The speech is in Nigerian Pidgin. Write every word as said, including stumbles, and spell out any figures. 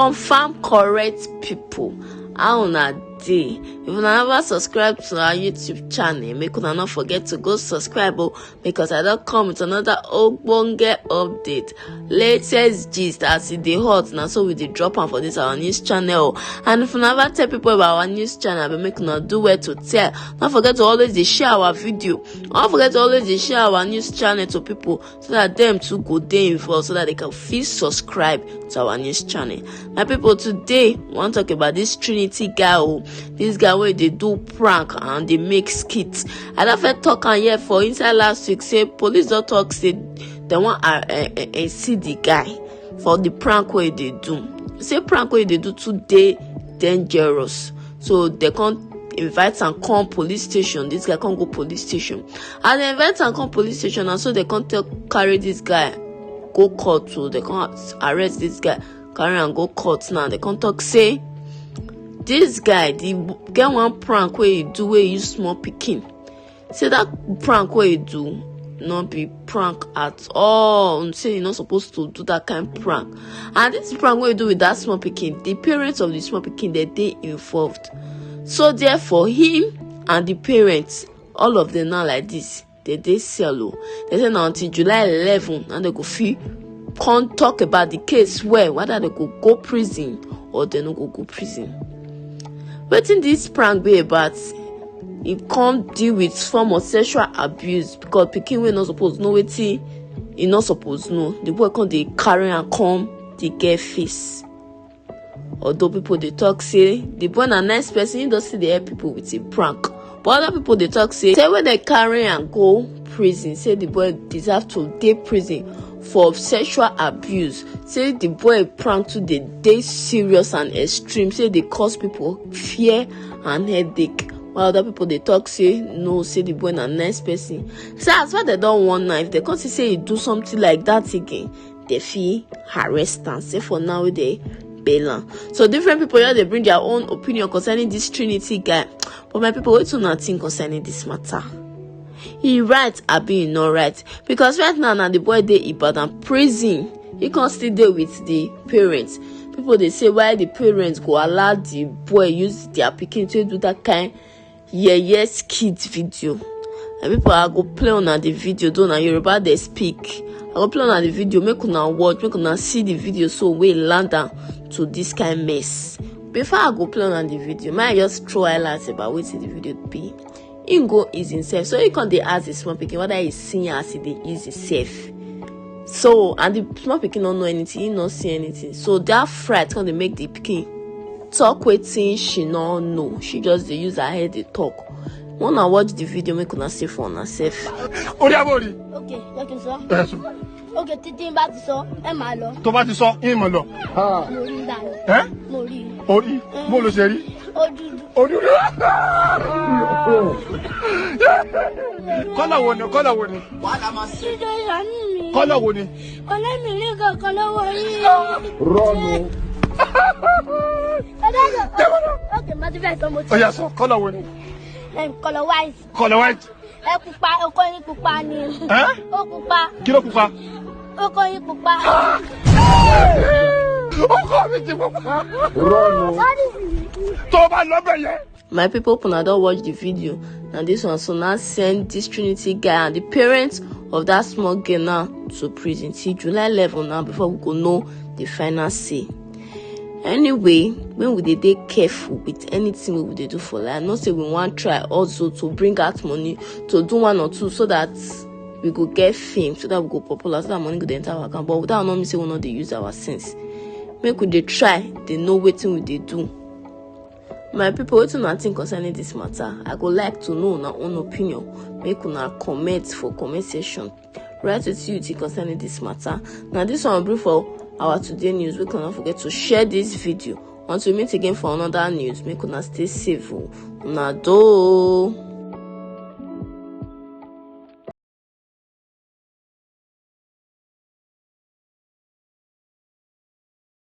Confirm correct people. How una dey? If una never subscribe to our YouTube channel, make una no forget to go subscribe o, because I don come with another ogbonge update. Latest gist as e dey hot, na so we dey drop am for this our news channel. And if una never tell people about our news channel, abeg make una do well to tell. No forget to always dey share our video. No forget to always dey share our news channel to people so that dem too go dey involved, so that they can fit subscribe to our news channel. My people, today we wan talk about this Trinity guy o. This guy wey dey do prank and dey make skit. I don first talk am here for inside last week say police don talk say dem wan uh, uh, uh, see the guy for the prank wey e dey do. Say prank wey e dey do too dey dangerous, so dem come invite am come police station. This guy come go police station. As dem invite am come police station, na so dem come take carry this guy go court o. Dem come arrest this guy, carry am go court. Now dem come talk say this guy, the get one prank wey e do, wey e use small pikin. Say that prank wey e do no be prank at all. Say e no suppose to do that kind prank. And this prank wey e do with that small pikin, the parents of the small pikin, dem dey involved. So therefore, him and the parents, all of them now like this, dem dey cell o. Dem say na until July eleven na dem go fit come talk about the case well, whether dem go go prison or dem no go go prison. Wetin this prank be about? E come deal with form of sexual abuse, because pikin wey no suppose know wetin e no suppose know, the boy come dey carry am come the girl face. Although people dey talk say the boy na nice person, he don still dey help people with him prank. But other people dey talk say, say when dem carry am go prison, say the boy deserve to dey prison for sexual abuse. Say the boy prank too dey dey serious and extreme. Say e dey cause people fear and headache. While other people dey talk say no, say the boy na nice person. Say as far dem don warn am, if dem come see say e do something like that again, dem fit arrest am. Say for now, dem bail am. So different people here dey bring their own opinion concerning this Trinity guy. But my people, wetin una think concerning this matter? E right abi e no right? Because right now na the boy dey Ibadan prison. He come still dey with the parents. People dey say why the parents go allow the boy use their pikin to do that kind yeye skit video. And people, I go play una the video, though na Yoruba dey speak. I go play una the video, make una watch, make una see the video so wey land am to this kind mess. Before I go play una the video, make I just throw highlights about wetin the video be. He go ease himself, so he come dey ask the small pikin whether he see as he dey ease himself. So, and the small pikin no know anything, he no see anything. So that fright come dey make the pikin talk wetin she no know. She just dey use her head dey talk. Una watch the video, make una see for una sef. Orí abọ́ rí. Okay, lọ́kì sọ. Ẹ sọ. Okay, títí bá ti sọ, ẹ máa lọ. Tó bá ti sọ, ẹ máa lọ. Mo rí ìgbà yẹn. Ẹ́? Mo rí. Orí. Bó ló ṣe rí? Ó dúdú. Orí. Kọ́lọ̀ wo ni? Kọ́lọ̀ wo ni? Ṣíjọ ìyanu mi. Kọ́lọ̀ wo ni? Kò lẹ́mìí rí kankan lọ́wọ́ yín. Rọ́ọ̀nù. Ẹ bá lọ. Okay, mo ti fẹ́ sọ, mo ti. Ó yá, sọ, kọ́lọ̀ wo ni? Em, color white. Color white. Ẹ pupa, ọkọ yín pupa ni. Ẹ́? Ó pupa. Kí ló pupa? Ọkọ yín pupa. Ọkọ mi ti pupa. Rọ́ọ̀nù. Tó o bá lọ bẹ̀ yẹn. My people, una don watch the video. Na this one so now send this Trinity guy and the parents of that small girl now to prison till July eleven now, before we go know the final say. Anyway, when we dey dey careful with anything wey we dey do for life, not say we wan try also to bring out money to do one or two so that we go get fame, so that we go popular, so that money go dey enter our account. But without not mean say we no dey use our sense. Make we dey try dey know wetin we dey do. My people, wetin una think concerning this matter? I go like to know una own opinion. Make una comment for comment section. Write wetin you think concerning this matter. Now this one will bring for our today news. Make una no forget to share this video. Until we meet again for another news, make una stay safe o. Una do.